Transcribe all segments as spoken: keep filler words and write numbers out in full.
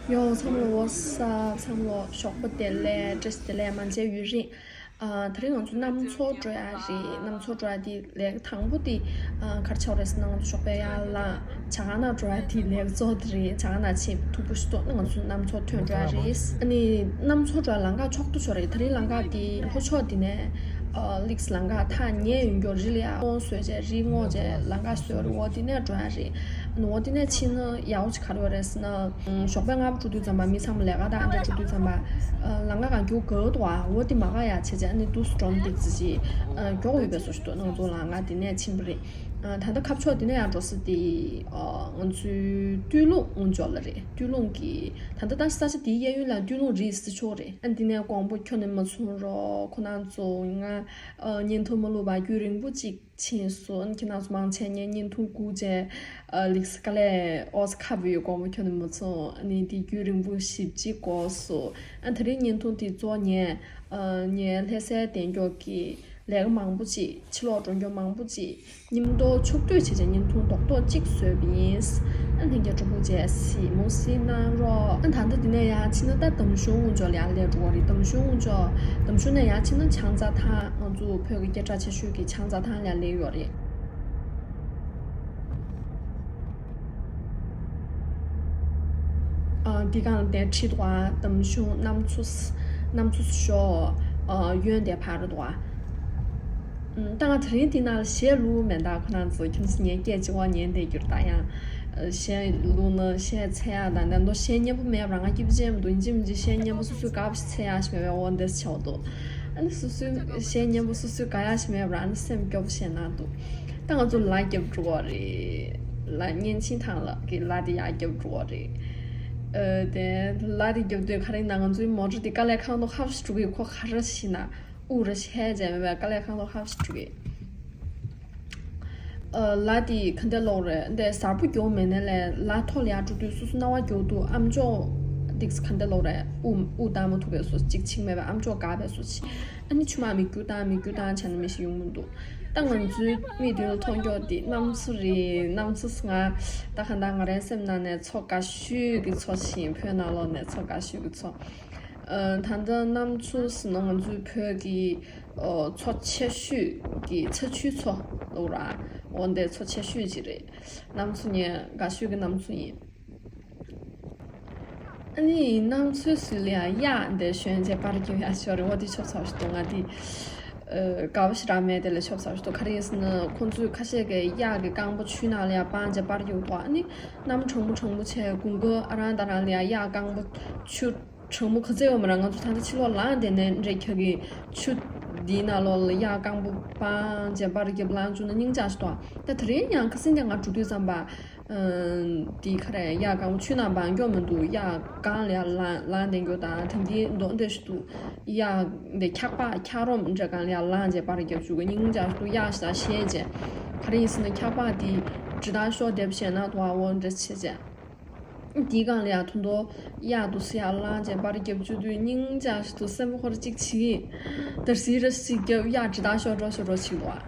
ཡོ། ཚང་མ་ལོ། What's up? ཚང་མ་ལོ། ཞོགས་པ་བདེ་ལེགས། བཀྲ་ཤིས་བདེ་ལེགས། མ་མཇལ་ཡུན་རིང་། ཨ། དེ་རིང་ང་ཚོ་གནམ་མཚོ་འགྲོ་ཡ་རེད། གནམ་མཚོ་འགྲོ་ཡ་དེ་ལས་ཀ་དང་པོ་དེ། ཨ། ག་རེ་བྱས་པ་རེད་ཟེར་ན། ང་ཚོ་ཞོགས་པ་ཡར་ལངས། ཇ་ཁང་ནང་འགྲོ་ཡ་དེ་ལས་ཀ་གཙོ་བོ་དེ་རེད། ཇ་ཁང་ནང་ཕྱིན་ཐུག་པོ་ཞིག་འདུག་ཨ་ནི་ང་ཚོ་གནམ་མཚོ་ཐོན་འགྲོ་ཡ་རེད། ཨ་ནི་གནམ་མཚོ་འགྲོ་ཡ་ལམ་ཁ་ཕྱོགས་བསྡུས་ཤིག་ཡོད་རེད། དེ་རིང་ལམ་ཁ་དེ་ལྷོ་ཕྱོགས་དེ་ནས། ཨ། ལིགས་ལམ་ཁ་ཐག་ཉེ་ཡོད་མཁན་རི་ལ་ཡར་སྔོ་བཟོས་བྱས། རི་སྔོ་བྱས་ལམ་ཁ་བཟོས་རེད། འོ་དེ་ནས་འགྲོ་ཡ་རེད། འོ་དེ་ནས་ཕྱིན་ན་ཡག་པོ་ཅིག་ག་རེ་ཡོད་རེད་ཟེར་ན། ཞོགས་པའི་སྔ་པོ་འགྲོ་དུས་ཙམ་པ་མི་ཚང་མ་ལས་ཀ་དང་འདྲ་འགྲོ་དུས་ཙམ་པ། ཨ། ལམ་ཁ་གང་རྒྱུག་ག་འདུག་ཨ། འོ་དེ་མ་ག་ཡ་བྱས་བྱས། ཨ་ནི་དུས་སུ་འགྲོ་ན་འགྲིག་ཙི་ཅིག་ཨ། མགྱོགས་ཡོད་པའི་བཟོ་ཞིག་འདུག་ང་ཚོ་ལམ་ཁ་དེ་ནས་ཕྱིན་པ་རེད། ཨ། ད་ལྟ་ཁ་ཕྱོགས་དེ་ནས་ཡར་འགྲོ་ས་དེ། ཨ། ང་ཚོའི་སྟོད་ལུང་ངོས་ཕྱོགས་ལ་རེད། སྟོད་ལུང་གི། ད་ལྟ་ད་ས་ཆ་དེའི་གཡས་གཡོན་ལ་སྟོད་ལུང་རི་སྲིད་ཕྱོགས་རེད། ཨ། འདི་ནས་དགོང་པོ་ཁྱོན་ནས་མ་ཚོམས་རོགས། ཁོ་རང་ཚོ་ང་། ཨ། བརྙན་ཐུང་མ་བླུགས་པ་རྒྱུན་རིང་པོ་ཅིག་ཕྱིན་སོང་། ཨ་ནི་ཁྱེད་རང་ཚོ་མང་ཆེ་ངའི་བརྙན་ཐུང་སྒུག་བྱས། ཨ། ལིགས་དཀའ་ལས། ཨོ་ཙི་ཁག་པོ་ཡོད། དགོང་པོ་ཁྱོན་ནས་མ་ཚོམས། ཨ་ནི་དེ་རྒྱུན་རིང་པོ་ཞེ་པོ་ཅིག་འགོར་སོང་། ཨ། དེ་རིང་བརྙན་ཐུང་དེ་གཙོ་བོ་ངས། ཨ། ངའི་ལྷ་སའི་གདན་རྒྱོག་གི་ལས་ཀ་མང་པོ་ཅིག་ཕྱི་ལོགས་འགྲོ་མཁན་མང་པོ་ཅིག་མཉམ་དུ་ཕྱོགས་བསྡུས་བྱས་བྱས་བརྙན་ཐུང་རྡོག་རྡོག་གཅིག་བཟོས་པ་ཡིན། ཨ། ལྷན་རྒྱས་སྤྲོ་པོ་བྱས་གཟིགས་མོ་གཟིགས་གནང་རོགས། ཨ། ད་ལྟ་འདི་ནས་ཡར་ཕྱིན་ན་ད་འདམ་གཞུང་ངོས་ཕྱོགས་ལ་ཡར་སླེབས་འགྲོ་བ་རེད། འདམ་གཞུང་ངོས་ཕྱོགས། འདམ་གཞུང་ནས་ཡར་ཕྱིན་ན་བྱང་རྩྭ་ཐང་། ང་ཚོ་བོད་ཀྱི་སྐད་གྲགས་ཆེ་ཤོས་ཀྱི་བྱང་རྩྭ་ཐང་ལ་ཡར་སླེབས་ཡོད་རེད། ཨ། འདི་སྒང་དེ་ཁྲིད་འདུག་ཨ། འདམ་གཞུང་གནམ་མཚོ། གནམ་མཚོ་ཞོག་ཨ། གཡོན་དེ་ཕར་འདུག་ཨ། ཨུམ། ད་ང་དེ་རིང་འདི་ནང་ལ་གཞས་བླུགས་མེད། ད་ཁོ་རང་ཚོ་ཁྱོད་ཚོ་ངའི་སྐད་ཅིག་བ་ཉན་བསྡད་རྒྱུ་རེད། ད་ཡང་། ཨ། གཞས་བླུགས་ན་གཞས་འཚལ་ཡག་དང་། ད་མདོ་གཞས་སྙན་པོ་མེད་པ་རང་ང་སྐྱིད་པོ་ཅན་མི་འདུག་ཡིན་གཅིག་མིན་གཅིག་གཞས་སྙན་པོ་སོ་སོས་དགའ་པོ་ཞིག་འཚལ་ཡག་ཞིག་མེད་པས། འོ་འདི་ཆགས་འདུག་ཨ་ནི་སོ་སོའི་གཞས་སྙན་པོ་སོ་སོས་དགའ་ཡག་ཞིག་མེད་པ་རང་ནི་སེམས་སྐྱོ་པོ་བྱས་ན་འདུག་ད་ང་ཚོ་ལ་རྒྱབ་འགྲོ་བ་རེད། ལ་གཉན་ཆེན་ཐང་ལ་གི་ལ་དེ་ཡར་རྒྱབ་འགྲོ་བ་རེད། ཨ། དེ་ལ་དེ་རྒྱབ་དུས་ག་རེ་ཡིན་ན། ང་ཚོའི་མོ་ཊ་དེ་དཀའ་ལས་ཁག་མདོག་ཁ་པོ་ཞིག་འགྲོ་གི། ཁོ་ག་རེ་ཞིག་ན། དབུགས་རེ་ཞིག་ཧད་བྱས་མེད་པས། དཀའ་ལས་ཁག་མདོག་ཁ་པོ་ཞིག་འགྲོ་གི། ཨ། ལ་དེ་ག་འདྲ་ལོག་རེད། འདི་གཟར་པོ་མགྱོགས་མེད་ནའི་ལས་ལ་ཐོག་ལ་ཡར་འགྲོ་དུས་སོ་སོ་སྣང་བ་མགྱོགས་འདུག་ཨ་མཆོག་འདི་ག་འདྲ་ལོག་རེད། དབུགས་དབུགས་བཏང་མ་ཐུབ་པའི་བཟོ་ཅིག་ཕྱིན་མེད་པས། ཨ་མཆོག་འགག་པའི་བཟོ་ཅིག་ཨ་ནི་ཆུ་མ་མིག་རྒྱུག་བཏང་མིག་རྒྱུག་བཏང་བྱས་ན་མི་ཞིག་ཡོང་གི་མི་འདུག་ད་ང་ཚོའི་མིག་མདུན་ལ་མཐོང་རྒྱུ་དེ་གནམ་མཚོ་རེད། གནམ་མཚོ་ང་ད་ག་འདྲ་ང་རའི་སེམས་ནང་ནས་མཚོ་དགའ་ཤོས་ཀྱི་མཚོ་ཞིག་ཡིན། བོད་ནང་ལོགས་ནས་མཚོ་དགའ་ཤོས་ཀྱི་མཚོ། ཨ། ད་ལྟ་གནམ་མཚོ་ཟེར་ན་ང་ཚོའི་བོད་ཀྱི། ཨ། མཚོ་ཆེ་ཤོས་ཀྱི་ཚ་ཆུའི་མཚོ་ལབ་ར། འོ་འདི་མཚོ་ཆེ་ཤོས་ཅིག་རེད། གནམ་མཚོ་ངའི་དགའ་ཤོས་ཀྱི་གནམ་མཚོ་ཡིན། ཨ་ནི་གནམ་མཚོའི་ཟུར་ལ་ཡང་གཡག་འདི་ཞོན་བྱས་པར་རྒྱབ་ཡག་ཞིག་ཡོད་རེད། འོ་འདི་ཆོབ་ཚ་པོ་ཞིག་འདུག་ང་འདི། ཨ། དགའ་པོ་ཞེ་དྲག་མེད། དེ་ལས་ཆོབ་ཚ་པོ་ཞིག་འདུག་ག་རེ་ཡིན་ཟེར་ན། ཁོང་ཚོས་ཁ་ཤས་ཀྱིས་གཡག་གི་རྐང་པ་ཆུའི་ནང་ལ་ཡར་སྦངས་བྱས་པར་རྒྱབ་འདུག་ཨ་ནི་གནམ་གྲང་མོ་གྲང་མོ་བྱས་དགུན་ཁ་ཨ་རང་ད་རང་ལ་ཡང་གཡག་རྐང་པ་ཆུ་གྲང་མོ་ག་ཚོད་ཡོད་མ་རེད། ང་ཚོ་ད་ལྟ་ཕྱི་ལོགས་ལངས་བསྡད་ནའི་འདྲ། ཁྱོད་ཀྱིས་ཆུ་འདིའི་ནང་ལོགས་ལ་གཡག་རྐང་པ་སྦངས་བྱས་པར་རྒྱབ་ལངས་བཅུག་ན་སྙིང་རྗེ་ཞིག་འདུག་ད་དེ་རིང་ཡང་ཁ་སང་དེ་ང་འགྲོ་དུས་ཙམ་པ། ཨ། འདི་ག་རེ། གཡག་རྐང་པ་ཆུ་ནང་སྦང་རྒྱུ་མི་འདུག་གཡག་སྒང་ལ་ཡར་ལངས་ལངས་བསྡད་རྒྱུ་དང་། དེ་འདིའི་མདོག་འདི་ཞིག་འདུག་གཡག་འདི་འཁྱག་པ་འཁྱག་རོམ་འདྲ་སྒང་ལ་ཡར་ལངས་བྱས་པར་རྒྱབ་བཅུག་གི། སྙིང་རྗེ་ཞིག་འདུག་གཡག་ཞིག་ལ་ཞེད་བྱས། ག་རེ་ཡིན་ཟེར་ན། འཁྱག་པ་འདི་དྲིལ་བསྒྲགས་ཤོག་འདེབས་བྱས་ན་འདུག་ཨ། འོ་འདྲ་བྱས་བྱས། དེའི་སྒང་ལ་ཡང་དུ་འདོ་གཡག་འདུག་སེ་ཡར་ལངས་བྱས་པར་རྒྱབ་བཅུག་དུས་སྙིང་རྗེ་ཞིག་འདུག་སེམས་པ་ཁོ་ར་གཅིག་བྱེད་ཀྱི། དར་སིལ་ར་ཞིག་རྒྱབ། གཡག་དྲིལ་བསྒྲགས་ཤོག་འགྲོ་ཤོག་འགྲོ་བྱེད་ཀྱི་འདུག་ཨ།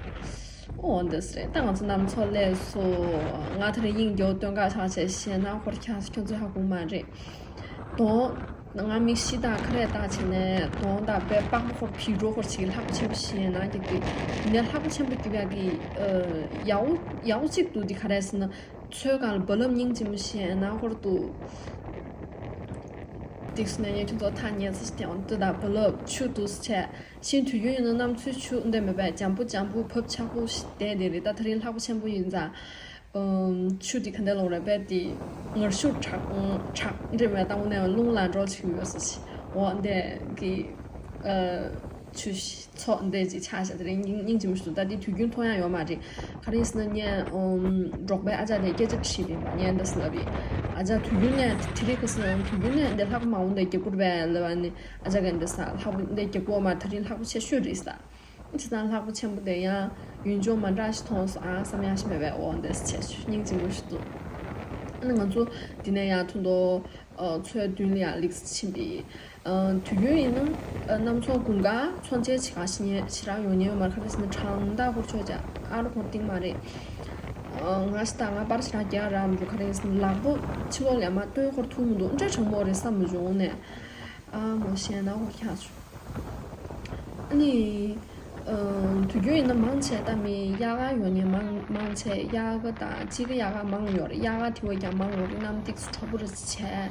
འོ་འདི་སེ་རེད། ད་ང་ཚོ་གནམ་མཚོ་སླེབས་སོང་། ང་དེ་རིང་དབྱིངས་རྒྱག་སྟོན་ཀ་ཆགས་བྱས་བཤད་ན་ཁོ་ར་ཁྱེད་ཚོས་ཧ་གོ་མ་རེད། གདོང་། ང་མིག་ཤེལ་དང་ཁ་རས་བཏགས་བྱས་ནས་གདོང་དང་དཔེ་པགས་པ་ཁོ་ར་ཕྱི་དྲོ་ཁོ་ར་ཅིག་ལྷགས་པ་ཆེན་པོ་ཞིག་ཡིན་ན་རྒྱབ་ཀྱི། དེ་ནས་ལྷགས་པ་ཆེན་པོ་རྒྱབ་ཡག་གི། ཨ། ཡག་པོ་ཡག་པོ་གཅིག་འདུག་དེ་ག་རེ་ཟེར་ན། མཚོའི་སྒང་ལ་རྦ་རླབས་སྙིང་རྗེ་མོ་ཞིག་ཡིན་ན་ཁོ་ར་འདུག་ཏིག་སུ་ནས་ཉེ་ཆུ་ཚོ་ཐག་ཉེ་ས་ཞིག་དེ་འོང་དུས་ད་རྦ་རླབས་ཆུ་འདུག་སེ་བྱས། ཤིང་དུས་རྒྱུན་ཡིན་ན་གནམ་མཚོའི་ཆུ་འདི་མེད་པས། འཇམ་པོ་འཇམ་པོ་བབས་ཆགས་པོ་ཞིག་བསྡད་དེ་རེད། ད་དེ་རིང་ལྷགས་པ་ཆེན་པོ་ཡིན་ཙང་། ཨམ། ཆུ་དེ་ག་འདྲ་ལོག་རེད་པས། དེ་ངར་ཤུགས་དྲག་དྲག་འདྲ་མེད། ལྟ་བུ་ནས་རླུང་ལ་འགྲོ་ཆུ་ཡོད་ས་ཞིག་འོ་འདི་གི། ཨ། ཆུ་ཤ་ཚོགས་འདི་ཅིག་ཆགས་བཞག་དེ་རིང་སྙིང་སྙིང་རྗེ་མོ་ཞིག་འདུག་ད་འདི་དུས་རྒྱུན་མཐོང་ཡག་ཡོད་མ་རེད། ག་རེ་ཡིན་ཟེར་ན་ངས། ཨམ། འབྲོག་པའི་ཨ་ཅག་དེ་སྐད་ཆ་དྲིས་པ་ཡིན་པ། ངས་འདི་ཟེར་ལབ་པ་ཡིན། ཨ་ཅག་དུས་རྒྱུན་ནས་དེ་རིང་ཁ་སང་དུས་རྒྱུན་ནས་འདི་ལྷགས་པ་མང་པོ་འདི་རྒྱག་གི་རེད་པས་ལབ་པ་ནི། ཨ་ཅག་གིས་འདི་ཟེར། ལྷགས་པ་འདི་རྒྱག་གི་ཡོད་མ་རེད། དེ་རིང་ལྷགས་པ་ཆེ་ཤོས་རེད་ཟེར། བྱས་ཙང་ལྷགས་པ་ཆེན་པོ་དེ་ཡང་ཡུན་ཅུང་མ་འདྲ་ཞིག་མཐོང་སོང་ཨ་བསམ་ཡག་ཞིག་མེད་པས། འོ་འདི་ཟེར་བྱས་སྙིང་རྗེ་མོ་ཞིག་འདུག་ཨ་ནི་ང་ཚོ་འདི་ནས་ཡང་ཐུང་ཐུང་། ཨ། མཚོའི་མདུན་ལ་ཡར་སླེབས་ཕྱིན་པས། ཨ། དུས་རྒྱུན་ཡིན་ན། ཨ། གནམ་མཚོ་དགུན་ཁ་མཚོ་མཇལ་བྱེད་ག་ཞིག་ཉེ་ཞེ་དྲག་ཡོང་མཁན་ཡོད་མ་རེད། ག་རེ་ཟེར་ན་གྲང་ཐག་ཁོ་ར་ཆོད་ཅིག་ཨ་རོ་ཁོ་རྟིང་མ་རེད། ཨ། ང་ཞིག་ད་ང་པར་ཞིག་རག་རྒྱག་རག་མི་འདུག་ག་རེ་ཡིན་ཟེར་ན་ལག་པ་ཕྱི་ལོགས་ལ་མར་སྟོན་ཁོར་ཐུག་མི་འདུག་འདྲ་དྲང་མོ་རེད་བསམ་མི་བྱུང་ནས། ཨ་མོ་ཞེད་སྣང་ཁོ་ཁྱག་བྱུང་། ཨ་ནི། ཨ། དུས་རྒྱུན་ཡིན་ན་མང་ཆེ་ད་མི་དབྱར་ཁ་ཡོང་མཁན་མང་མང་ཆེ་དབྱར་ཁ་དང་དཔྱིད་ཀ་དབྱར་ཁ་མང་ཡོད་རེད། དབྱར་ཁ་དེ་བས་ཀྱང་མང་ཡོད་རེད། གནམ་ཏོག་ཙམ་དྲོ་པོ་རེ་བྱས།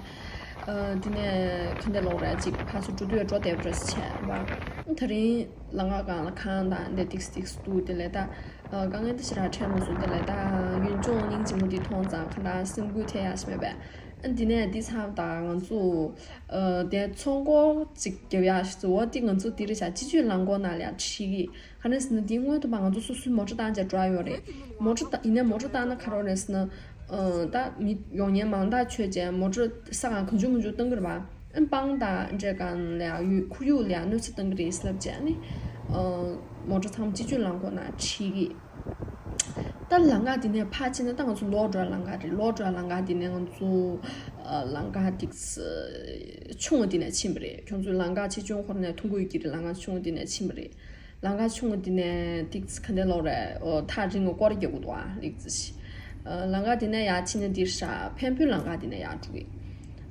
ཨ། དེ་ནས་ག་འདྲ་ལབ་རེད། ཅིག་ཕར་ཚུར་འགྲོ་དུས་འགྲོ་བདེ་པོ་རེ་བྱས་པ། དེ་རིང་ལམ་ཁ་སྒང་ལ་ཁང་དང་འདི་ཏོག་ཙམ་ཏོག་ཙམ་འདུག་དེ་ལས་ད། ཨ། དཀའ་ངལ་དེ་ཞེ་དྲག་འཕྲད་མ་སོང་། དེ་ལས་ད་ཡུལ་ལྗོངས་སྙིང་རྗེ་མོ་འདི་མཐོང་ཙང་ག་འདྲ་སེམས་འགུལ་ཐེབས་ཡག་ཞིག་མེད་པས། ཨ། འདི་ནས་འདི་ཚར་དང་ང་ཚོ། ཨ། དེ་ཚོང་སྐོར་ཅིག་རྒྱབ་ཡག་ཞིག་བཟོ་འོ། དེ་ང་ཚོ་འདི་རེད་བྱ། སྤྱི་སྤྱོད་རླངས་འཁོར་ནང་ལ་ཡར་ཁྲིད་ཀྱི། ག་རེ་ཟེར་ན་དེ་སྔོན་དུ་མ་ང་ཚོ་སོ་སོའི་མོ་ཊ་བཏང་བྱས་འགྲོ་ཡ་ཡོད་རེད། མོ་ཊ་བཏང་ཡིན་ནའི་མོ་ཊ་བཏང་ན་ག་རེ་རེད་ཟེར་ན། ཨ། ད་མི་ཡོང་མཁན་མང་དག་ཆོད་བྱས་མོ་ཊ་ས་སྒང་གང་བྱུང་མང་བྱུང་བཏང་གི་རེད་པ། ཨ། སྤང་དང་འདྲ་སྒང་ལ་ཡ་ཡུལ་ཁོར་ཡུག་ལ་ཡ་གནོད་འཚེ་བཏང་གི་རེད་ཟེར་ལབ་བྱས། ཨ་ནི། ཨ། མོ་ཊ་ཚང་མ་སྤྱི་སྤྱོད་རླངས་འཁོར་ནང་ཁྲིད་ཀྱི། ད་ལམ་ཁ་འདི་ནས་ཕར་ཕྱིན་ན་ད་ང་ཚོ་ལོག་འགྲོ་ཡ་ལམ་ཁ་རེད། ལོག་འགྲོ་ཡ་ལམ་ཁ་འདི་ནས་ང་ཚོ། ཨ། ལམ་ཁ་ཏོག་ཙམ་ཆུང་བ་འདི་ནས་ཕྱིན་པ་རེད། ཁྱོད་ཚོའི་ལམ་ཁ་ཆེ་ཆུང་ཁོ་ནས་མཐོང་གི་ཡོད་ཀྱི་རེད། ལམ་ཁ་ཆུང་བ་འདི་ནས་ཕྱིན་པ་རེད། ལམ་ཁ་ཆུང་བ་འདི་ནས་ཏོག་ཙམ་ག་འདྲ་ལབ་རེད། ཨོ། ཐག་རིང་བ་སྐོར་རྒྱག་དགོས་འདུག་ཨ། ལེགས་ཙི་ཞིག་ཨ། ལམ་ཁ་འདི་ནས་ཡར་ཕྱིན་ན་འདིར་ཤག་འཕན་པོའི་ལམ་ཁ་འདི་ནས་ཡར་འགྲོ་གི།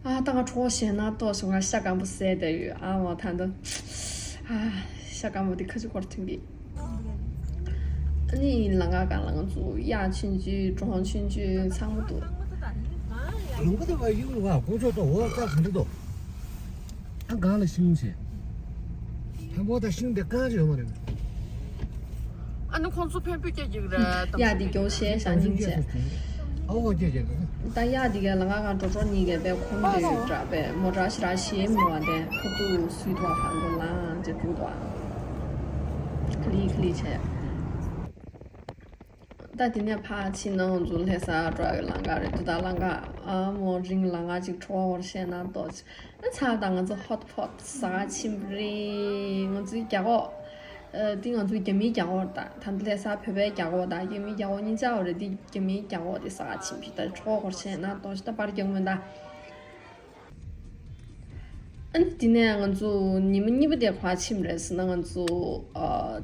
ཨ། ད་ང་གྲོད་ཁོག་ཞེད་སྣང་ཏོག་ཙམ། ང་ཤ་སྐམ་པོ་ཟས་བསྡད་ཡོད། ཨ་མ་ད་འདི། ཨ། ཤ་སྐམ་པོ་འདི་ཁ་ཆུ་འཁོར་ཐོན་གི། ཨ་ནི་ལམ་ཁ་སྒང་ལ་ང་ཚོ་གཡག་ཆུང་ཆུང་གྲོང་ཆུང་ཆུང་ཚང་མ་འདུག་ལུང་པ་དེ་བ་ཡུལ་བ་དཀོན་མཆོག་ཏོ་འོ་ཙག་ག་འདྲ་འདུག་ཨ། སྒང་ལ་ཤིང་ཆེ། ཐན་པོ་དང་ཤིང་དེ་གང་ཅི་ཡོད་མ་རེད། ཨ་ནི་ཁོང་ཚོ་འཕན་པོ་སྐྱེ་གི་རེད། གཡག་འདི་སྐྱོ་ཤས་ཤ་ཉིན་ཆེ། ཨ་འོ་སྐྱེ་གི་རེད། ད་གཡག་འདི་གའི་ལམ་ཁ་སྒང་གྲོག་གྲོག་གཉིས་ཀས་དཔེ་ཁོམ་དུ་ཡོད་འདྲ། དཔེ་མོ་ཊ་ཞེ་དྲག་ཞེད་མི་འདུག་དེ་ཐོག་ཏུ་སུས་ཐོག་ཧང་གོ་ལང་ཅེ་འདུག་དོ། ཁ་ལི་ཁ་ལི་བྱས། ད་དེ་ནས་ཕར་ཕྱིན་ན་ང་ཚོ་ལྷ་ས་འགྲོ་ཡག་གི་ལམ་ཁ་རེད། དེ་ད་ལམ་ཁ་ཨ་མོ་རིང་ལམ་ཁ་ཅིག་གྲོགས་བོར་བཤད་ན་ཏོག་ཙམ། ཨ་ཚ་ད་ང་ཚོ་ཧོ་ཊི་སྤོ་ཊི་ཟ་ག་ཕྱིན་པ་རེད། ང་ཚོའི་རྒྱ་ཁོག་ཨ། དེ་ང་ཚོའི་རྒྱ་མིའི་རྒྱ་ཁོག་ད་ད་ལྷ་ས་བོད་པའི་རྒྱ་ཁོག་ད་རྒྱ་མིའི་རྒྱ་ཁོག་གཉིས་ཆ་བ་རེད། དེ་རྒྱ་མིའི་རྒྱ་ཁོག་དེ་ཟ་ག་ཕྱིན་པ་ཞིག་ད་གྲོགས་བོར་བཤད་ན་ཏོག་ཙམ་ད་པར་རྒྱག་མོད་ད། ཨ་ནི་དེ་ནས་ང་ཚོ་ཉི་མ་གཉིས་པ་དེ་ག་པར་ཕྱིན་པ་རེད་ཟེར་ན། ང་ཚོ་ཨ།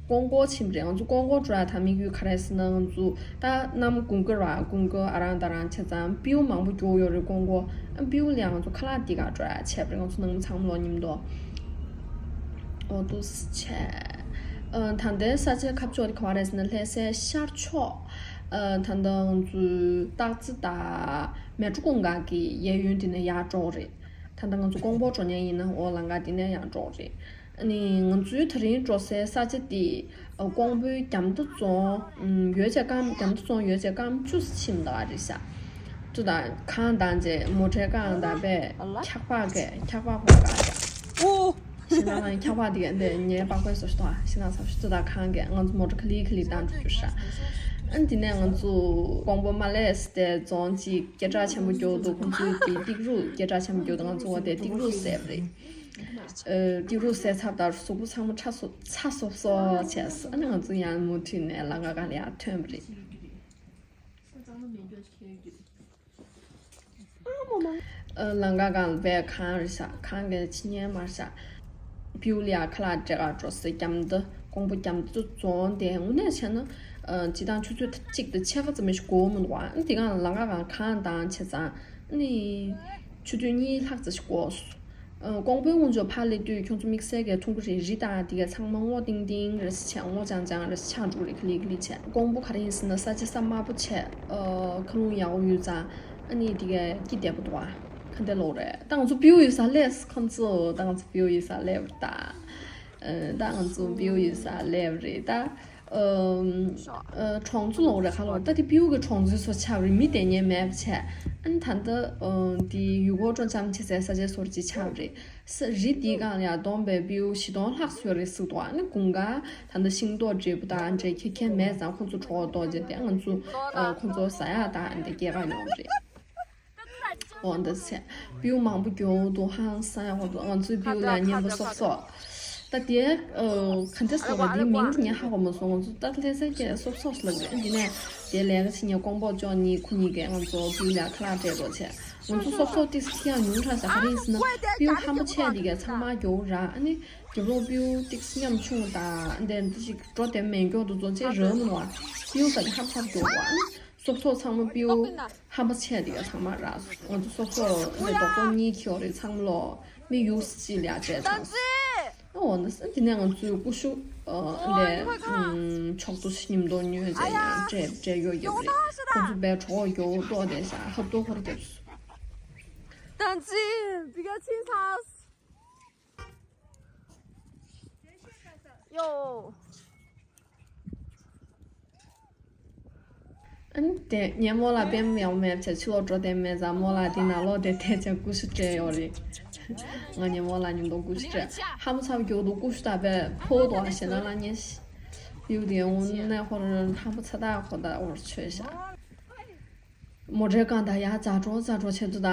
ཀོང་པོ་ཕྱིན་པ་རེད། ང་ཚོ་ཀོང་པོ་འགྲོ་ཡག་ད་དམིགས་ཡུལ་ག་རེ་ཟེར་ན། ང་ཚོ་ད་གནམ་དགུན་ཁ་ར་དགུན་ཁ་ཨ་རང་ད་རང་བྱས་ཙང་སྤྲེའུ་མང་པོ་རྒྱུག་ཡོད་རེད་ཀོང་པོ། ཨ་སྤྲེའུ་ལ་ཡ་ང་ཚོ་ཁ་ལག་འདི་ག་འགྲོ་ཡག་བྱས་པ་རེད། ང་ཚོ་ནང་མི་ཚང་མ་ལོ་མཉམ་དུ། འོ་འདུག་སེ་བྱས། ཨ་ད་ལྟའི་ས་ཆའི་ཁ་ཕྱོགས་དེ་ག་པར་རེད་ཟེར་ན་ལྷ་སའི་ཤར་ཕྱོགས། ཨ་ད་ལྟ་ང་ཚོའི་སྟག་རྩེ་དང་མལ་གྲོ་གུང་དཀར་གྱི་གཡས་གཡོན་དེ་ནས་ཡར་འགྲོ་གི་རེད། ད་ལྟ་ང་ཚོ་ཀོང་པོ་འགྲོ་མཁན་ཡིན་ན་འོ་ལམ་ཁ་དེ་ནས་ཡར་འགྲོ་གི་རེད། ཨ་ནི་ང་ཚོའི་ད་རིང་འགྲོ་སའི་ས་ཆ་དེ་ཨ་ཀོང་པོའི་རྒྱ་མདའ་རྫོང་། ཨུམ་ཡོལ་བྱེད་ཀ་རྒྱ་མདའ་རྫོང་ཡོལ་བྱེད་ཀ་བཅུ་ཕྱིན་འདུག་ཨ་རེད་ཤག་ཅུ་དང་ཁང་དང་བཅས་མོ་ཊའི་ཀ་དང་བས་འཁྱག་པ་གས་འཁྱག་པ་ཕོག་ག་ཨོ། ཤེས་ན་ལ་འཁྱག་པ་དེ་གས་འདི་ཉའི་པགས་པའི་བཟོ་ཞིག་དང་ཤེས་ན་ཚ་ཞིག་ཅུ་དང་ཁང་གས་ང་ཚོ་མོ་ཊ་ཁ་ལི་ཁ་ལི་བཏང་འགྲོ་རྒྱུ་ཤག་ཨ་ནི་དེ་ནས་ང་ཚོ་ཀོང་པོ་མ་སླེབས་ཏེ་རྫོང་གཅིག་སྐད་གྲགས་ཆེན་པོ་རྒྱུག་འདུག་ཁོང་ཚོའི་དེ་ཏིག་རུ་སྐད་གྲགས་ཆེན་པོ་རྒྱུག་འདུག་ང་ཚོ་འོ་དེ་ཏིག་རུ་ཟས་པ་རེད། ཨ་ཏིག་རུ་ཟས་ཚར་དང་གཟུགས་པོ་ཚང་མ་ཚ་སོབ་ཚ་སོབ་སོབ་བྱས་སོང་། ཨ་ནི་ང་ཚོ་ཡང་མུ་མཐུད་ནས་ལམ་ཁ་སྒང་ལ་ཡར་ཐོན་པ་རེད། ཨ་ལམ་ཁ་སྒང་ལ་བས་ཁང་རེད་ཤག་ཁང་གི་ཕྱི་ཉལ་མར་ཤག་སྤྲེའུ་ལ་ཡ་ཁ་ལག་སྤྲད་ག་འགྲོ་སའི་རྒྱ་མདའ་ཀོང་པོ་རྒྱ་མདའ་རྫོང་དེ་དངོས་གནས་བྱས་ན་ཨ་སྤྱིར་བཏང་ཆུ་ཚོད་གཅིག་དང་ཕྱེད་ཀ་ཙམ་ཞིག་འགོར་མི་འདུག་ཨ་ནི་དེ་སྒང་ལམ་ཁ་སྒང་ཁང་བཏང་བྱས་ཙང་ཨ་ནི་ཆུ་ཚོད་གཉིས་ལྷག་ཙམ་ཞིག་འགོར་སོང་། ཨ་ཀོང་པོའི་སྔོན་ཆད་ཕར་སླེབས་དུས་ཁྱོད་ཚོ་དམིགས་བསལ་གྱི་མཐོང་གི་རེད། རི་དང་དེ་ག་ཚང་མ་སྔོ་ཏིང་ཏིང་རེ་ཞིག་ཆགས། སྔོ་ལྗང་ལྗང་རེ་ཞིག་ཆགས་འགྲོ་གི་རེད། ཁ་ལི་ཁ་ལི་བྱས། ཀོང་པོ་ག་རེ་ཡིན་ཟེར་ན་ས་ཆ་ས་དམའ་པོ་བྱས། ཨ་མཁའ་རླུང་ཡག་པོ་ཡོད་ཙང་ཨ་ནི་དེ་ག་སྐྱིད་བདེ་པོ་འདུག་ཨ་ག་འདྲ་ལབ་རེད། ད་ང་ཚོ་སྤྲེའུ་ཡོད་ས་སླེབས། ཁོང་ཚོ་ད་ང་ཚོ་སྤྲེའུ་ཡོད་ས་སླེབས་རེད་ད། ཨ་ད་ང་ཚོ་སྤྲེའུ་ཡོད་ས་སླེབས་རེད་ད། ཨ་ཨ་གྲོང་ཚོ་ལབ་རེད་ག་ལབ་རེད། ད་དེ་སྤྲེའུ་གི་གྲོང་ཚོའི་བཟོ་ཆགས་རེད། མི་བསྡད་མཁན་མེད་པ་བྱས། ཨ་ནི་ད་ལྟ་ཨ་དེ་ཡུལ་སྐོར་སྤྲོ་འཆམ་བྱེད་སའི་ས་ཆའི་བཟོ་འདྲ་ཅིག་ཆགས་རེད། ས་རི་འདིའི་སྒང་ལ་ཡ་བསྡོམས་པས་སྤྲེའུ་བཞི་སྟོང་ལྷག་ཙམ་ཡོད་རེད་ཟེར་འདུག་ཨ་ནི་དགུན་ཁ་ད་ལྟ་ཤིང་ཏོག་འབྲས་བུ་དང་འབྲས་ཁྱད་ཁྱད་མེད་ཙང་ཁོ་ཚོ་གྲོད་ཁོག་ལྟོགས་བྱས་ཏེ་ང་ཚོ་ཨ་ཁོ་ཚོ་ཟ་ཡག་དང་འདི་སྐྱེལ་ག་ཡོང་རེད། འོ་འདི་ཚེ་སྤྲེའུ་མང་པོ་རྒྱུག་འདུག་ཧང་སང་ཡག་པོ་འདུག་ང་ཚོའི་སྤྲེའུ་ལ་སྙན་པ་སོབ་སོབ། ད་དེ་ཨ་ག་འདྲ་ཟེར་བ་དེའི་མིང་དེ་ངས་ཧ་གོ་མ་སོང་། ང་ཚོ་ད་ལྷ་སའི་སྐད་སོབ་སོབ་ལབ་རེད། འདི་ནས་དེ་ལས་ཀ་བྱེད་མཁན་ཀོང་པོ་ཅོ་གཉིས་ཁོ་གཉིས་ཀས་ང་ཚོ་སྤྲེའུ་ལ་ཁ་ལག་སྤྲད་རོགས་བྱས། ང་ཚོ་སོབ་སོབ་ཏིག་ཁྱི་ཡང་ཉུང་དྲགས་ས་ག་རེ་ཡིན་ཟེར་ན། སྤྲེའུ་ཧམ་པ་ཆེ་འདི་གས་ཚང་མ་རྒྱོབ་ར། ཨ་ནི་རྒྱབ་ལོགས་སྤྲེའུ་ཏིག་ཉམ་ཆུང་དང་འདི་འདི་ཞིག་འགྲོ་དེ་མེད་མགྱོགས་དུ་ཚོ་ཅེ་རོལ་མོ་བ། སྤྲེའུ་ས་གི་ཧམ་ཚབ་རྒྱོབ་བ། ཨ་ནི་སོབ་སོབ་ཚང་མ་སྤྲེའུ་ཧམ་པ་ཆེ་འདི་གས་ཚང་མ་ར། ང་ཚོ་སོབ་སོབ་འདི་རྡོག་རྡོག་གཉིས་ཁྱི་ཡོད་རེད། ཚང་མ་ལོ་མི་ཡུག་སི་ཅི་ལ་ཡ་བྱས་ཚང་། འོ་ན་ས་དེ་ནས་ང་ཚོའི་ཀུ་ཤུ་འདི་ཕྱོགས་གཏོགས་ཤིག་ཉིམ་དོ་ཉོས་རྗེས་ཡང་སྤྲད་སྤྲད་ཡོད་རྒྱབ་རེད། ཁོ་ཚོ་བས་གྲོགས་རྒྱོབ་ཏོ་དེ་ཤ་ཧབ་ཏོ་ཧོར་རྒྱབ་སོང་། ད་ཅི་འདི་ག་ཕྱིན་ཚར། ཡོ། ཨན་དེ་ངས་རྨོ་ལགས་པེམ་ཡང་མེད་བྱས་ཕྱི་ལོགས་འགྲོ་དེ་མེད་ཙང་རྨོ་ལགས་དེ་ནང་ལོགས་དེ་དེ་བྱས་ཀུ་ཤུ་སྤྲད་ཡོད་རེད། ང་ངས་རྨོ་ལགས་ཉིན་ཐོ་ཀུ་ཤུ་སྤྲད། ཧམ་ཚབ་རྒྱུག་འདུག་ཀུ་ཤུ་ད་བས་ཕོ་དོ་ཞེ་ན་ལ་ཉེ་ཤི། ཡུག་དེ་འོ་ནས་ཧོར་ཧམ་པ་ཚ་ད་ཁོ་ད་འོར་ཆོས་ཤ། མོ་ཊའི་སྒང་དང་ཡར་འཛེག་འགྲོ་འཛེག་འགྲོ་བྱེད་དུ་ད།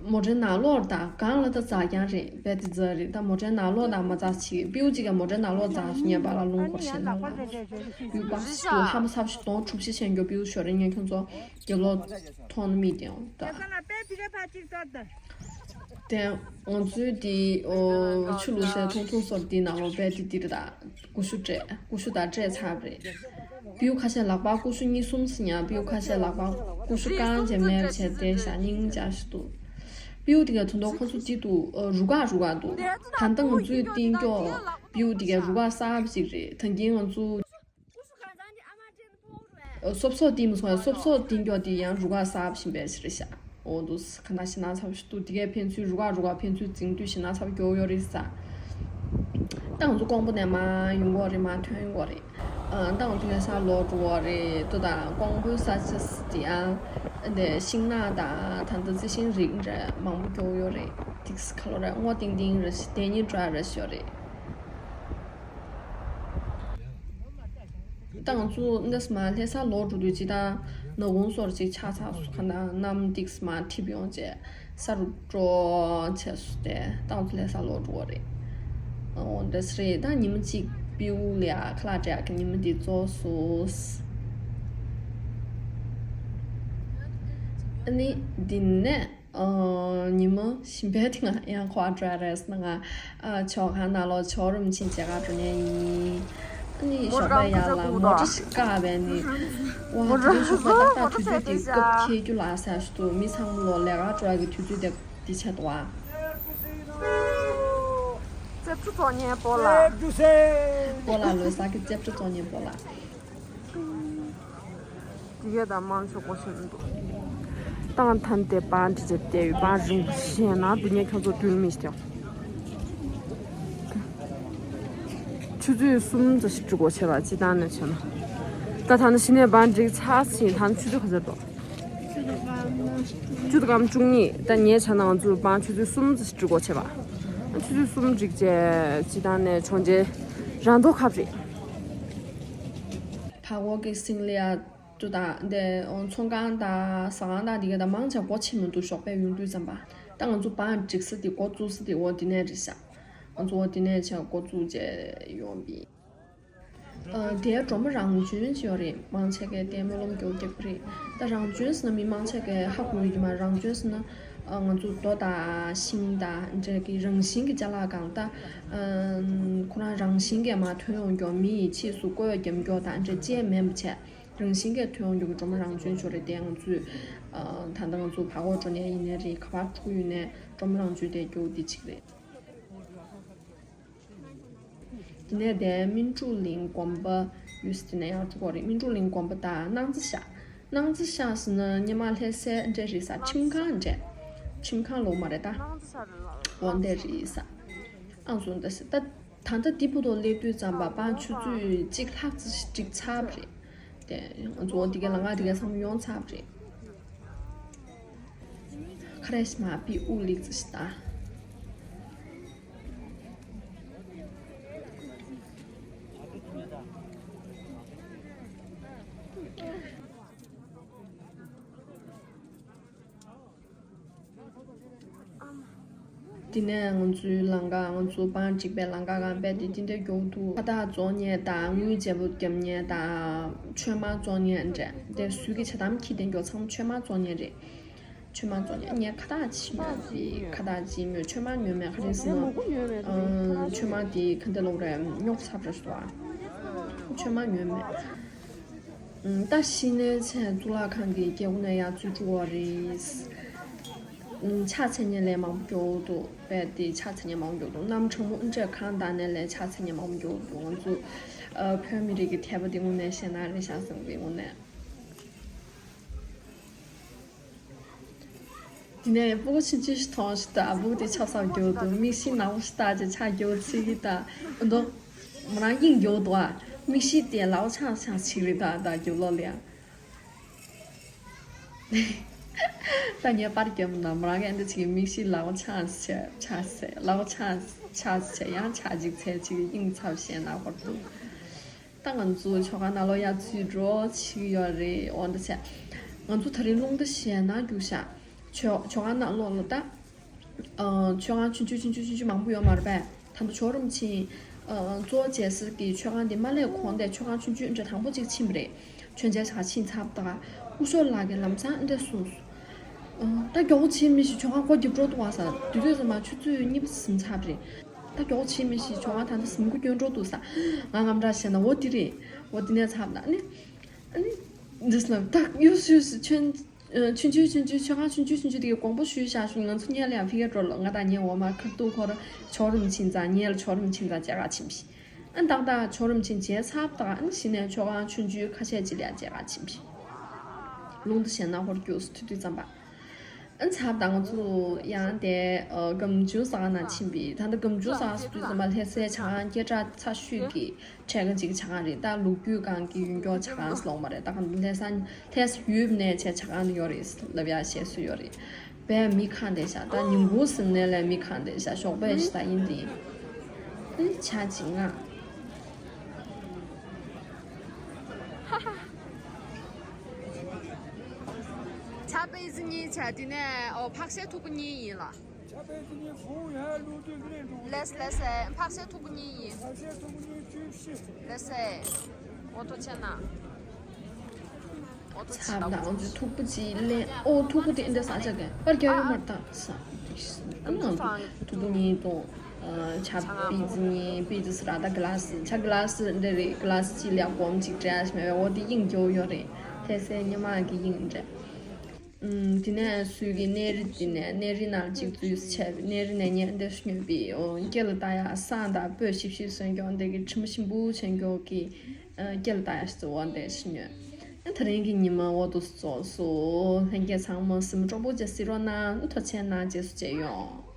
མོ་ཊའི་ནང་ལོགས་དང་སྒང་ལ་ད་འཛེག་རྐྱང་རེད། རྦད་དེ་འཛེག་རེད། ད་མོ་ཊའི་ནང་ལོགས་དང་མ་འཛེག་ཅིག་སྤྲེའུ་གཅིག་གིས་མོ་ཊའི་ནང་ལོགས་འཛེག་སོང་ངས་པཱ་ལགས་རླུང་འཁོར་ཤེས་ན་ལ། ཡུག་པ་སུ་ཧམ་ཚབ་ཞིག་གཏོང་གྲུབ་གཞི་ཆེན་རྒྱུ་སྤྲེའུ་ཞོར་རེ་ཉན་ཁྱོད་ཚོ་རྒྱབ་ལོགས་མཐོང་ན་མིག་བསྟན་འོང་ད། དེ་ང་ཚོའི་དེ་ཨོ་ཆུ་ལུག་སའི་ཐུང་ཐུང་སོར་དེའི་ནང་ལོགས་རྦད་དེ་དེ་རེད་ད། ཀུ་ཤུ་སྤྲད། ཀུ་ཤུ་དང་སྤྲད་ཚར་བ་རེད། སྤྲེའུ་ཁ་ཤས་ལག་པ་ཀུ་ཤུ་གཉིས་གསུམ་ཟིན་ཡང་སྤྲེའུ་ཁ་ཤས་ལག་པ་ཀུ་ཤུ་རྐང་རྗེས་མེད་བྱས་ཏེ་ཞག་སྙིང་རྗེ་ཞིག་འདུག་སྤྲེའུ་དེ་གའི་དོན་དག་ཁོ་ཚོ་སྐྱིད་འདུག་རུ་ཁག་རུ་ཁག་འདུག་ད་ལྟ་ང་ཚོའི་སྟེང་ཀྱོག་སྤྲེའུ་དེ་གའི་རུ་ཁག་གསར་པ་ཞིག་རེད། ད་གིན་ང་ཚོ་སོབ་སོབ་དེ་མི་སོང་ཡང་སོབ་སོབ་སྟེང་ཀྱོག་དེ་ཡང་རུ་ཁག་གསར་པ་ཞིག་འབད་ཞིག་རེད་ཤག་འོ་འདུག་ཁ་ན་ཞེ་ན་ཚབ་ཞིག་འདུག་དེ་གའི་ཕན་ཚུན་རུ་ཁག་རུ་ཁག་ཕན་ཚུན་འཛིང་དུས་ཞེ་ན་ཚབ་མགྱོགས་ཡོད་རེད་ས། ད་ང་ཚོ་ཀོང་པོ་ནས་མར་ཡོང་གི་རེད། མར་ཐོན་ཡོང་གི་རེད། ཨ་ད་ང་ཚོ་ལྷ་ས་ལོག་འགྲོ་གི་རེད། ད་ད་ཀོང་པོའི་ས་ཆ་དེ་ཡང་འདི་ཤིང་ནགས་དང་ད་ལྟ་རྩི་ཤིང་རིགས་འདྲ་མང་པོ་མགྱོགས་ཡོད་རེད། ཏིག་ཁ་ལོ་ར་སྔོ་ཏིང་ཏིང་རེད། དེ་ཉིད་འགྲོ་ཡ་རེད་ཤོད་རེད། ད་ང་ཚོ་འདི་མར་ལྷ་ས་ལོག་འགྲོ་དུས་ཅི་ད་ནག་ཁུང་སོར་ཅིག་ཆགས་ཚར་སོང་། ཁ་ན་གནམ་ཏིག་མར་འཁྲིགས་ཡོང་བྱས་ས་རུ་འགྲོ་བྱས་སོང་། དེ་ད་ང་ཚོ་ལྷ་ས་ལོག་འགྲོ་བ་རེད། འོ་འདྲ་ཞིག་རེད། ད་ཉི་མ་གཅིག་སྤྲེའུ་ལ་ཡ་ཁ་ལག་སྤྲད་ཡག་གི་ཉི་མ་འདི་རྫོགས་སོང་། ཨ་ནི་འདི་ནས་ཨ་ཉི་མ་གཞན་པའི་ཐེངས་ཡང་ཁོ་ཨ་འགྲོ་ཡ་རེད་ཟེར་ན། ང་ཨ་ཇོ་ཁང་ནང་ལོགས་ཇོ་རུམ་ཆེན་མཇལ་ཁ་འགྲོ་མཁན་ཡིན། ཨ་ནི་ཞོགས་པ་ཡར་ལ་མོ་ཊ་ཞིག་བཀག་པས་ནི། ཝ་དེ་རིང་ཞོགས་པ་ཏག་ཏག་དུས་ཚོད་དེ་སྐབས་འཁེལ་རྒྱུ་ལ་ཟེར་ཞུ་དུས་མི་ཚང་མ་ལོ་ལས་ཀ་འགྲོ་ཡ་གི་དུས་ཚོད་དེ་འདི་ཆགས་འདུག་ཨ། རྩེ་ཕྲུག་བཙོང་མཁན་སྤོ་ལགས། སྤོ་ལགས་ལོ་གསར་གྱི་རྩེ་ཕྲུག་བཙོང་མཁན་སྤོ་ལགས། དེ་གས་ད་མང་ཆེ་གོ་ཤེས་མི་འདུག་ཏང་ཐན་དེ་པང་དྲི་བྱེད་དེ་པང་རིང་ཞེ་ན་དེ་ངས་ཁྱོད་ཚོ་དུལ་མི་ཤེས། ཆུ་ཚོད་གསུམ་ཙམ་ཞིག་འགྲོ་དགོས་བྱས་པ་སྤྱི་བཏང་ནས་བྱས་ན། ད་ཐ་ན་གཞི་ནས་པང་འགྲིག་ཚར་ཟིན། ད་ཆུ་ཚོད་ག་ཚོད་འགྲོ། ཆུ་ཚོད་སྐར་མ་བཅུ་གཉིས། ད་ངས་བྱས་ན་ང་ཚོ་པང་ཆུ་ཚོད་གསུམ་ཙམ་ཞིག་འགྲོ་དགོས་བྱས་པ། ཆུ་ཚོད་གསུམ་འགྲིག་བྱས་སྤྱི་བཏང་ནས་བྱུང་རྗེས་རང་མདོག་ཁ་པོ་རེད། ཕ་གོ་གི་སིང་ལི་ཡ། ཏུ་དང་དེ་ཚོང་ཁང་དང་ཟ་ཁང་དང་དེ་ག་དང་མང་ཆེ་སྒོ་ཕྱེ་མི་འདུག་ཞོགས་པ་ཡོང་དུས་ཙམ་པ། ད་ང་ཚོ་པང་སྒྲིག་ས་དེ་འགོ་བཙུགས་ས་དེ་འོ་དེ་ནས་རེད་ཤག་ང་ཚོ་འོ་དེ་ནས་བྱས་འགོ་བཙུགས་བྱས་ཡོང་བི། ཨ་དེ་སྒྲོལ་མ་རང་བྱོན་ཅིག་ཡོད་རེད། མང་ཆེ་གས་དེ་སྨོན་ལམ་རྒྱག་རྒྱག་གི་རེད། ད་རང་བྱོན་ཟེར་ན་མི་མང་ཆེ་གས་ཧ་གོ་ཡོད་ཀྱི་མ་རེད། རང་བྱོན་ཟེར་ན་ཨ་ང་ཚོ་རྡོ་དང་ཤིང་དང་འདྲ་གི་རང་བཞིན་གྱི་ཅ་ལག་གང་ད་ཨ་ཁོ་རང་རང་བཞིན་གྱིས་མར་ཐོན་ཡོང་མགྱོགས། མི་ཡི་ཕྱིས་སུ་བཀོལ་རྒྱབ་མགྱོགས་དང་འདྲ་ཅེས་མེད་པ་བྱས། རང་བཞིན་གྱིས་ཐོན་ཡོང་རྒྱུ་གི་སྒྲོལ་མ་རང་བྱོན་ཞིག་རེད་དེ། ང་ཚོས་ཨ་ད་ལྟ་ང་ཚོ་བར་སྐོར་འགྲོ་ནས་ཡིན་ནའི་རེད། ག་པར་འགྲོ་གི་ཡོད་ནའི་སྒྲོལ་མ་རང་བྱོན་དེ་རྒྱུག་འདི་གཅིག་རེད། དེ་ནས་དེ་སྨིན་དྲུག་གླིང་དགོན་པ་ཡོད་ས་དེ་ནས་ཡར་འགྲོ་གི་རེད། སྨིན་དྲུག་གླིང་དགོན་པ་དང་སྣང་རྩེ་ཤག་སྣང་རྩེ་ཤག་ཟེར་ན་སྔོན་མ་ལྷ་སའི་འདྲ་རེད་ས། ཁྲིམས་ཁང་འདྲ། ཁྲིམས་ཁང་ལོགས་མ་རེད་ད། འོ་འདྲ་རེད་ས། ཨང་སོང་ད་ས་ད། ད་ལྟ་འདི་བར་དུ་སླེབས་དུས་ཙམ་པ་པང་ཆུ་ཚོད་གཅིག་ལྷག་ཙམ་ཞིག་འགྲིག་ཚར་བ་རེད། དེ་ང་ཚོ་འདི་གའི་ལམ་ཁ་འདི་གའི་ཚང་མ་ཡོང་ཚར་བ་རེད། ཁ་རས་མ་པི་དབུགས་ལེགས་ཙམ་ཞིག་བཏང་། དེ་ནས་ང་ཚོའི་ལམ་ཁ། ང་ཚོ་པང་སྒྲིག་པའི་ལམ་ཁ་སྒང་རྦད་དེ་དེ་འདྲ་མགྱོགས་འདུག་ཁ་བཏགས་བཙོང་མཁན་དང་དངུལ་བརྗེ་པོ་རྒྱབ་མཁན་དང་མཆོད་མར་བཙོང་མཁན་འདྲ། དེ་སུས་ཀྱི་ཇ་དམ་ཁྱི་དེ་མགྱོགས་ཚང་མ་མཆོད་མར་བཙོང་མཁན་རེད། མཆོད་མ་བཙོང་ཉན། ངས་ཁ་བཏགས་ཅིག་ཉོས་ཏེ། ཁ་བཏགས་ཅིག་ཉོས། མཆོད་མ་ཉོས་མེད། ག་རེ་ཟེར་ན། མཆོད་མ་དེ་ག་འདྲ་ལོག་རེད། རྙོག་ཚ་པོ་རེད་ཤག་མཆོད་མ་ཉོས་མེད། ད་གཞི་ནས་བྱས་གཙུག་ལག་ཁང་གི་སྒེའུ་ཁུང་ནས་ཡར་འཛུལ་འགྲོ་བ་རེད། ཕྱག་འཚལ་མཁན་ལས་མང་པོ་མགྱོགས་འདུག་རྦད་དེ་ཕྱག་འཚལ་མཁན་མང་པོ་མགྱོགས་འདུག་གནམ་གྲང་མོ་འདྲ་གང་ལྟར་ནས་ལས་ཕྱག་འཚལ་མཁན་མང་པོ་མགྱོགས་འདུག་ང་ཚོ་བོད་མི་རིགས་ཀྱི་དད་པ་དེ་དངོས་གནས་བཤད་ན་རེད་ཤག་བསམ་གི་དངོས་གནས། དེ་ནས་སྤུ་གུ་ཆུང་ཆུང་ཞིག་མཐོང་ཞིག་ད་སྤུ་གུ་དེ་ཆབ་གསང་མགྱོགས་འདུག་མིག་ཤེལ་ནག་པོ་ཞིག་བཏགས་རྗེས་ཕྱག་མགྱོགས་འཚལ་གི་ད། འོ་འདུག་མོ་རང་དབྱིངས་མགྱོགས་འདུག་ཨ། མིག་ཤེལ་དེ་ལའོ་ཆང་ཆང་ཞིག་རེད་ད་ད་རྒྱབ་ལོགས་ལ་ཡ། ད་ངས་པར་བརྒྱབ་ན་མོ་རང་གི་ཨ་འདི་ཅིག་གི་མིག་ཤེལ་ལའོ་ཆང་ཆ་ཆ་ཟེར་ལའོ་ཆང་ཆ་ཟེར་ཡང་ཆ་ཅིག་ཚེ་ཅིག་གི་དབྱིངས་ཚབ་བཤད་ན་ཧོར་འདུག་ད་ང་ཚོ་མཆོད་ཁང་ནང་ལོགས་ཡར་འཛུལ་འགྲོ་བྱེད་ཀྱི་ཡོད་རེད། འོ་འདི་བྱས། ང་ཚོ་ད་རིང་རླུང་རྟ་ཞེད་སྣང་རྒྱུགས་ཤག་མཆོད་མཆོད་ཁང་ནང་ལོགས་ལ་ད། ཨ། མཆོད་ཁང་ཆུང་ཆུང་ཆུང་ཆུང་ཆུང་ཆུང་མང་པོ་ཡོད་མ་རེད་པས། ད་ལྟ་ཇོ་རིན་པོ་ཆེ། ཨ། གཙོ་བོ་མཇལ་ས་གི་མཆོད་ཁང་དེ་མ་སླེབས་གོང་དེ་མཆོད་ཁང་ཆུང་ཆུང་འདྲ་དང་པོ་གཅིག་ཕྱིན་པ་རེད། མཆོད་མཇལ་བྱ་ཕྱིན་ཚར་བ་དང་། སྐུ་ཞབས་ལགས་ཀྱིས་ལམ་སང་འདི་འདྲ་གསུངས་སོང་། ཨ། ད་མགྱོགས་པོ་བྱེད་མི་ཞིག་མཆོད་ཁང་སྒོ་རྒྱབ་འགྲོ་འདུག་བ་ས། དུས་ཚོད་ཙམ་མ་ཆུ་ཚོད་གཉིས་པ་ཟིན་ཚར་བ་རེད། ད་མགྱོགས་པོ་བྱེད་མི་ཞིག་མཆོད་ཁང་ད་ལྟ་ཟིན་གོ་སྐྱོན་འགྲོ་འདུག་ས། ང་ངམ་འདྲ་བྱས་ན་འོ་དེ་རེད། འོ་དེ་ནས་ཚར་བ་དང་ཨ་ནི། ཨ་ནི། འདི་སྣ་ད་གཡུ་སུ་སུ་ཆོན། ཆུང་ཆུང་ཆུང་ཆུང་མཆོད་ཁང་ཆུང་ཆུང་ཆུང་ཆུང་དེ་གའི་དགོངས་པ་ཞུས་བཞག་ཞུ། ང་ཚོ་ཉལ་ལ་ཡང་ཕི་ག་འགྲོ་ལོ། ང་དང་ངའི་འོ་མ་ཁ་ཐུག་ཁོ་ར་ཇོ་རིན་པོ་ཆེ་ཚང་ཉལ་ཇོ་རིན་པོ་ཆེ་ཚང་མཇལ་ག་ཕྱིན་པ་ཞིག་ཨ་ཏག་ཏག་ཇོ་རིན་པོ་ཆེ་མཇལ་ཚར་བ་དང་ཨ་ནི་གཞི་ནས་མཆོད་ཁང་ཆུང་ཆུང་ཁ་ཤས་ཅིག་ལ་ཡང་མཇལ་ག་ཕྱིན་པ་ཞིག་རླུང་དུ་ཞེད་སྣང་ཧོར་རྒྱུགས་སུ་ཐུག་དུས་ཙམ་པ། ཨ་ནི་ཚར་བ་དང་ང་ཚོ་ཡང་དེ་སྒམ་ཆུང་ཟ་ག་ནང་ཕྱིན་པ་ཡིན། ད་ལྟ་སྒམ་ཆུང་ཟ་ག་ཟེར་དུས་ཙམ་པ་ལྷ་སའི་ཇ་ཁང་སྐད་གྲགས་ཚ་ཤོས་ཀྱི། གྲས་ཀ་ཅིག་ཇ་ཁང་རེད། ད་ལོ་རྒྱུས་སྒང་གི་ཡོན་སྐྱོར་ཇ་ཁང་ཟེར་ལོང་མ་རེད། ད་གང་ལྷ་ས་ལྷ་ས་ཡུལ་ནས་བྱས་ཇ་ཁང་ཡོད་རེད་ལབ་ཡ་བཤད་སྲོལ་ཡོད་རེད། བས་མི་གང་བསྡད་ཤག་ད་ཉིན་གུང་ཟིན་ནས་ལས་མི་གང་བསྡད་ཤག་ཞོགས་པ་ཞིག་ད་ཡིན་དེ་ཡིན། ཨེ་ཇ་ཅིག་ང་། ཇ་པེ་ཙི་གཉིས་བྱས། དེ་ནས་ཨོ་ཕག་ཤའི་ཐུག་པ་གཉིས་ཡིན་ལ། ལེས་ལེས་སེ། ཕག་ཤའི་ཐུག་པ་གཉིས་ཡིན། ལེས་སེ། འོ་ཐོ་ཆེ་ན། འོ་ཐོ་ཆེ་ན། ང་ཚོས་ཐུག་པ་ཅིག་ལེན། ཨོ་ཐུག་པ་དེ་འདི་ཟ་ཆ་གི་པར་རྒྱག་ཡོད་མ་རེད་ད་ཟ། ཨ་ང་ཚོ་ཐུག་པ་གཉིས་དང་། ཇ་པེ་ཙི་གཉིས། པེ་ཙི་ཟེར་ར་ད་གི་ལ་སི། ཇ་གི་ལ་སི་འདི་རེད། གི་ལ་སི་ཅིག་ལ་སྒོར་མོ་གཅིག་སྤྲད་ཡ་ཞིག་མེད་པས། འོ་དེ་དབྱིངས་སྐྱོ་བོ་ཡོད་རེད། ལྷ་སའི་སྙེ་མ་གི་དབྱིངས་འདྲ། ཨུམ། དེ་ནས་སུས་ཀྱི་གནས་རི་དེ་ནས་གནས་རི་ནང་གཅིག་འཛུལ་བྱས་པའི་གནས་རི་ནས་ངས་འདིར་ཉོས་པའི་ཨོ་སྐེ་ལ་བཏགས་ཡག་བསང་དང་སྤོས་ཞིབ་ཞིབ་བཟོས་མགྱོགས་འདི་གི་དྲི་མ་ཞིམ་པོ་བྱས་མགྱོགས་ཀྱི་སྐེ་ལ་བཏགས་ཡག་ཞིག་འོ་འདིར་ཉོས། ཨ་དེ་རིང་གི་ཉི་མ་འོ་དུ་རྫོགས་སོང་། ལྷན་རྒྱས་ཚང་མ་གཟིམ་སྤྲོ་པོ་བྱས་གཟིགས་རོགས་གནང་། ཐུགས་རྗེ་གནང་། རྗེས་སུ་མཇལ་ཡོང་།